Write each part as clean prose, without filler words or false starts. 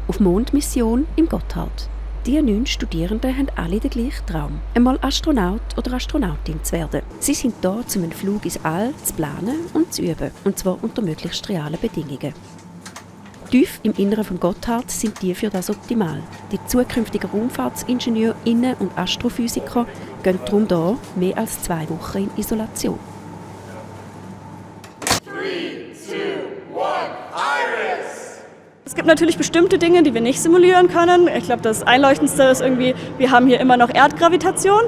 auf Mondmission im Gotthard. Die 9 Studierenden haben alle den gleichen Traum, einmal Astronaut oder Astronautin zu werden. Sie sind da, um einen Flug ins All zu planen und zu üben, und zwar unter möglichst realen Bedingungen. Tief im Inneren von Gotthard sind die für das optimal. Die zukünftigen RaumfahrtsingenieurInnen und Astrophysiker gehen darum hier mehr als 2 Wochen in Isolation. 3, 2, 1, Iris! Es gibt natürlich bestimmte Dinge, die wir nicht simulieren können. Ich glaube, das Einleuchtendste ist irgendwie, wir haben hier immer noch Erdgravitation,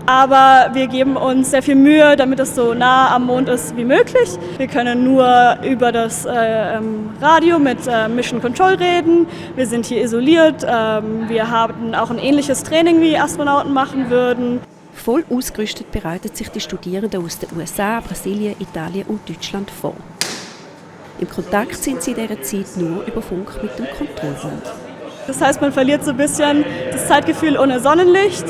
aber wir geben uns sehr viel Mühe, damit es so nah am Mond ist wie möglich. Wir können nur über das Radio mit Mission Control reden. Wir sind hier isoliert. Wir haben auch ein ähnliches Training, wie Astronauten machen würden. Voll ausgerüstet bereiten sich die Studierenden aus den USA, Brasilien, Italien und Deutschland vor. Im Kontakt sind sie in dieser Zeit nur über Funk mit dem Kontrollraum. Das heißt, man verliert so ein bisschen das Zeitgefühl ohne Sonnenlicht.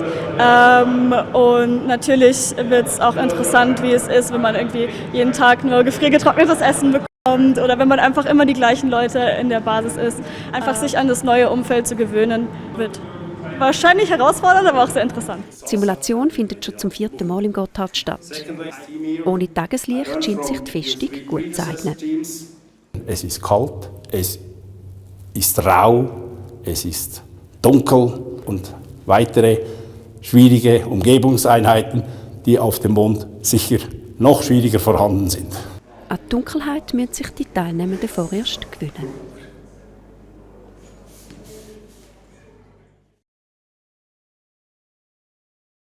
Und natürlich wird es auch interessant, wie es ist, wenn man irgendwie jeden Tag nur gefriergetrocknetes Essen bekommt oder wenn man einfach immer die gleichen Leute in der Basis ist. Einfach sich an das neue Umfeld zu gewöhnen, wird wahrscheinlich herausfordernd, aber auch sehr interessant. Die Simulation findet schon zum 4. Mal im Gotthard statt. Ohne Tageslicht scheint sich die Festung gut zu eignen. Es ist kalt, es ist rau, es ist dunkel und weitere schwierige Umgebungseinheiten, die auf dem Mond sicher noch schwieriger vorhanden sind. An die Dunkelheit müssen sich die Teilnehmenden vorerst gewöhnen.